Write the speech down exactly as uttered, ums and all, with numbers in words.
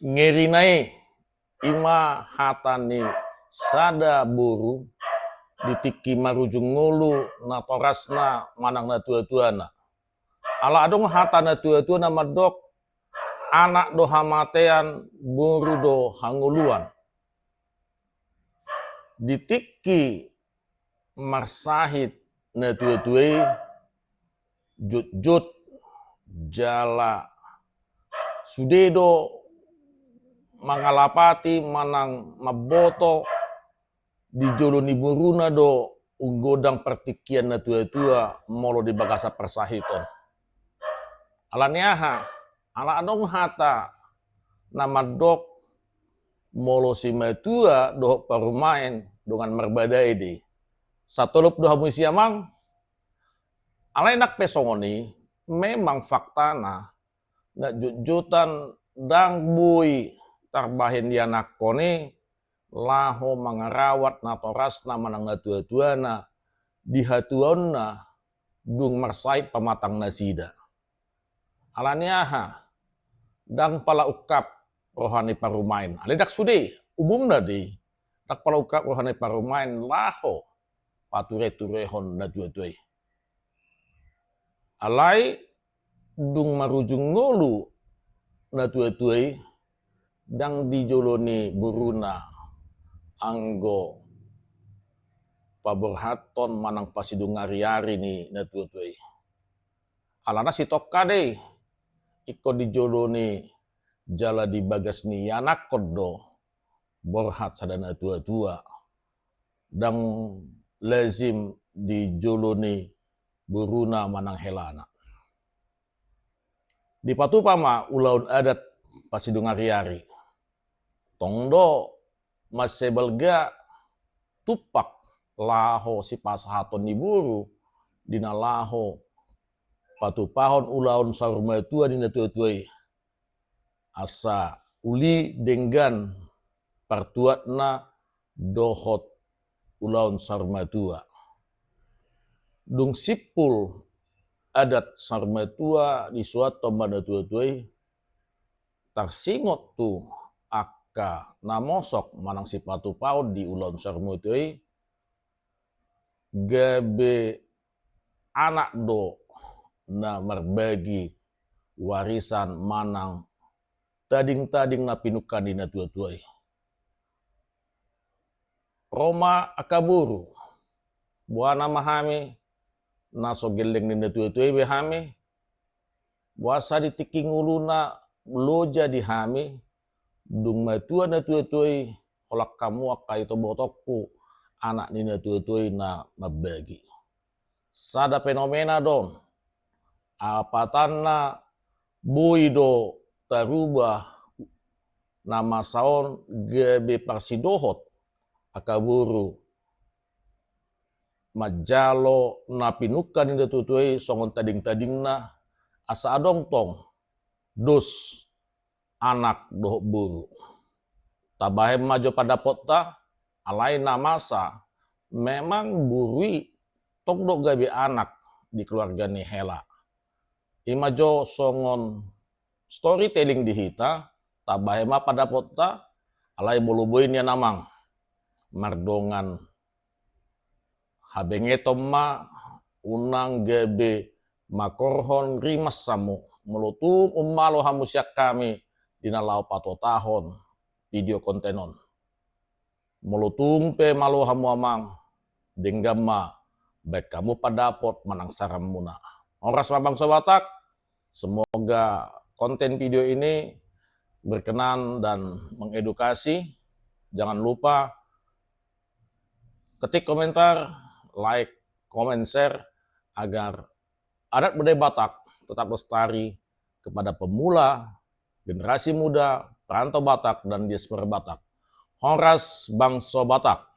Ngeri na i, i ma hata ni sada boru di tingki marujung ngolu natorasna manang natuatuana. Ala adong hata natuatua na mandok, anak do hamatean, boru do hangoluan. Di tingki marsahit natuatua i, jotjot jala sude do mangalapati manang mamboto di jolo ni boruna do umgodang partingkian natuatua molo di bagasan parsahiton. Ala ni aha? Ala adong hata na mandok, molo simatua dohot parumaen dongan marbadai do i. Satolop do hamu isi amang. Alai nang pe songon i, memang faktana, na jotjotan ndang boi tarbahen ianakhon i laho mangarawat natorasna manang natuatuana di hatuaonna dung marsahit pamatang nasida. Ala ni aha? Ndang pala ungkap roha ni parumaen. Alai ndang sude, umumna do i. Ndang pala ungkap roha ni parumaen laho patureturehon natuatua i. Alai dung marujung ngolu natuatua i, ndang di jolo ni boruna anggo paborhathon manang pasidung ariari ni natuatua i. Alana sitongka do i, ingkon di jolo ni jala di bagas ni ianakhon do borhat sada natuatua. Ndang lazim di jolo ni boruna manang helana. Dipatupa ma ulaon adat pasidung ariari. Tong do mansai balga tumpak laho sipasahaton ni boru di na laho patupahon ulaon saur matua ni natuatua i. Asa uli denggan partuatna dohot ulaon saur matua. Dung simpul adat saur matua disuathon ma natuatua i, tarsingot tu angka na mosok manang sipatupaon di ulaon saur matua i, gabe anak do na marbagi warisan manang tadingtading na pinungka ni natuatua i. Ro ma angka boru, boha nama hami, na so gelleng ni natuatua i be hami, boasa di tingki ngoluna loja di hami, dung matua natuatua i, holan hamu angka ito botongku, anak ni natuatua i na mambagi. Sada fenomena do on, apatanna boi do tarubah na masa on gabe parsidohot angka boru manjalo na pinungka ni natuatua i songon tadingtadingna, asa adong tong dos anak dohot boru. Tabahen ma jo pandapotta, alai na masa memang boru i tong do gabe anak di keluarga ni hela. I ma jo songon storytelling di hita, tabahen ma pandapotta, alai molo boi nian amang mardongan habengeton ma, unang gabe mangkorhon rimas hamu, molo tung ummalo hamu sian hami di na laho patotahon video konten on. Molo tung pe malo hamu amang, denggan ma baen hamu pandapot manang saranmuna. Horas ma bangso Batak, semoga konten video ini berkenan dan mengedukasi. Jangan lupa ketik komentar, like, komen, share, agar adat budaya Batak tetap lestari kepada pemula, generasi muda, perantau Batak, dan diaspora Batak. Horas bangso Batak.